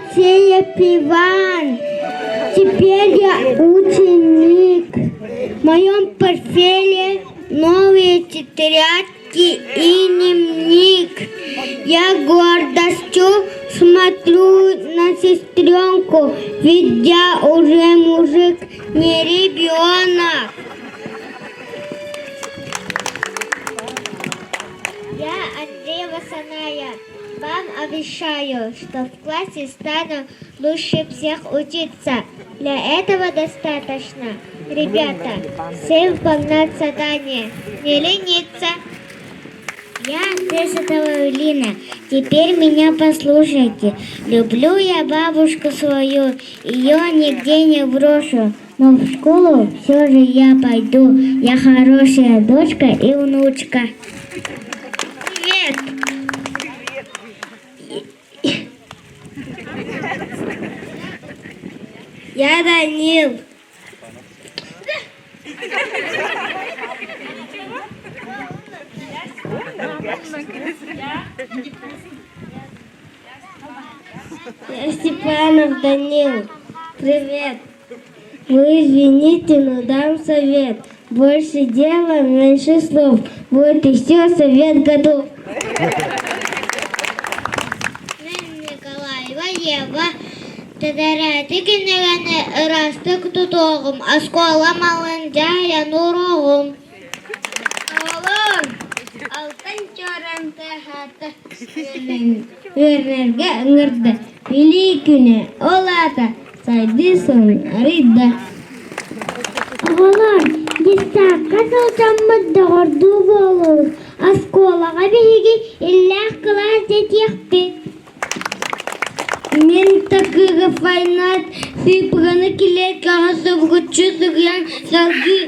Алексеев Иван. Теперь я ученик. В моем портфеле новые тетрадки и дневник. Я гордостью смотрю на сестренку, ведь я уже мужик, не ребенок. Я Андреева Саная. Вам обещаю, что в классе стану лучше всех учиться. Для этого достаточно, ребята, всем выполнять задание, не лениться. Я Красотова Лина. Теперь меня послушайте. Люблю я бабушку свою, ее нигде не брошу. Но в школу все же я пойду. Я хорошая дочка и внучка. Привет! Я Данил. Я Степанов Данил. Привет. Вы извините, но дам совет. Больше дела, меньше слов. Вот и все, совет готов. Мен Николаева Ева тэтэрээти кинигэни ырастык тутуоҕум, оскуола малын дьаһайан уруоҕум. Оҕолоор, алтан чуораан тыаһаата, үөрэнэргэ ыҥырда. Билии күнэ, ол аата сайдыы сылын арыйда. Оҕолор, детсадка сылдьаммыт доҕордуу буолуҥ, оскуолаҕа биһиги иллээх кылаас дэтиэхпит. Мин такыга файнат сыыпыганы килиэккэҕэ субгуччу сыгыйан салгыы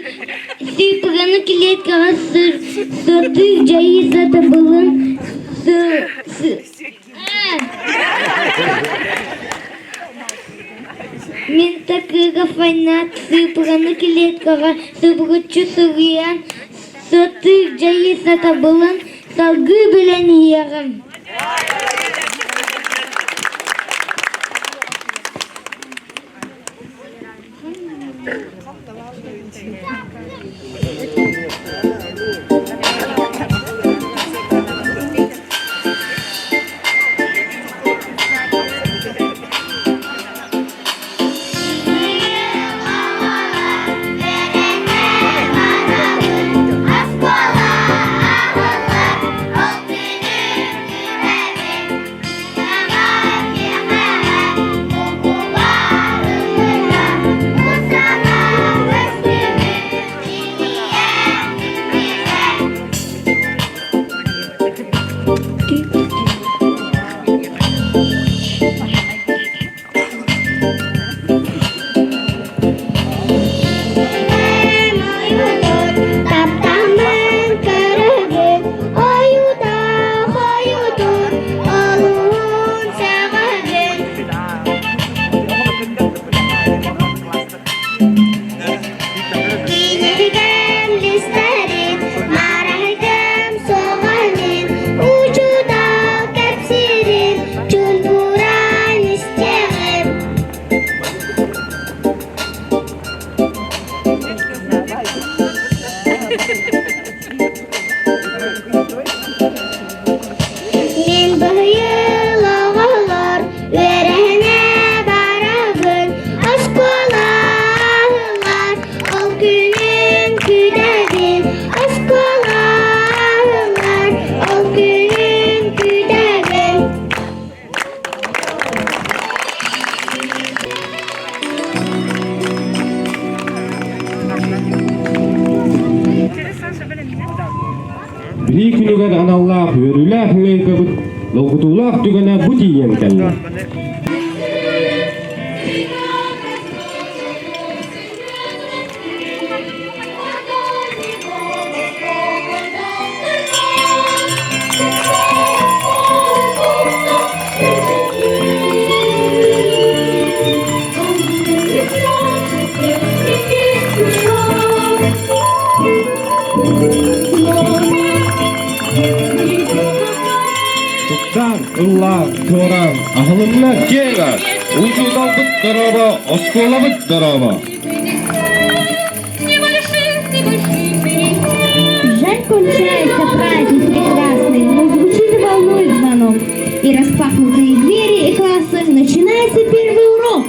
сыыпыганы килиэккэҕэ сытыы дьайыы сатабылын Мин такыга файнат сыыпыганы килиэккэҕэ субгуччу сыгыйан сытыы дьайыы сатабылын салгыы билэн иһиэҕим. Таптаммын көрөбүн, ойута хойутун, олуһун саҕабын. Кинигем листэрин, мараһыгым суоҕанын, учуутал кэпсиирин, чунпуран истэҕим. Мин быйыл оҕолор үөрэнэ барабын, оскуолалар ол күнүн күүтэбин, оскуолалар ол күнүн күүтэбин. Билии күнүгэр аналлаах үөрүүлээх ыҥыргабыт долгутуулаах түгэнэ бу тиийэн кэллэ. Туктаан, ыллаан, чуораан, аһылынна киэҥ аат. Учууталбыт дорообо, оскуолабыт дорообо! Жаль, кончается праздник прекрасный, но звучит и волнует звонок. И распахнутые двери и классы, начинается первый урок.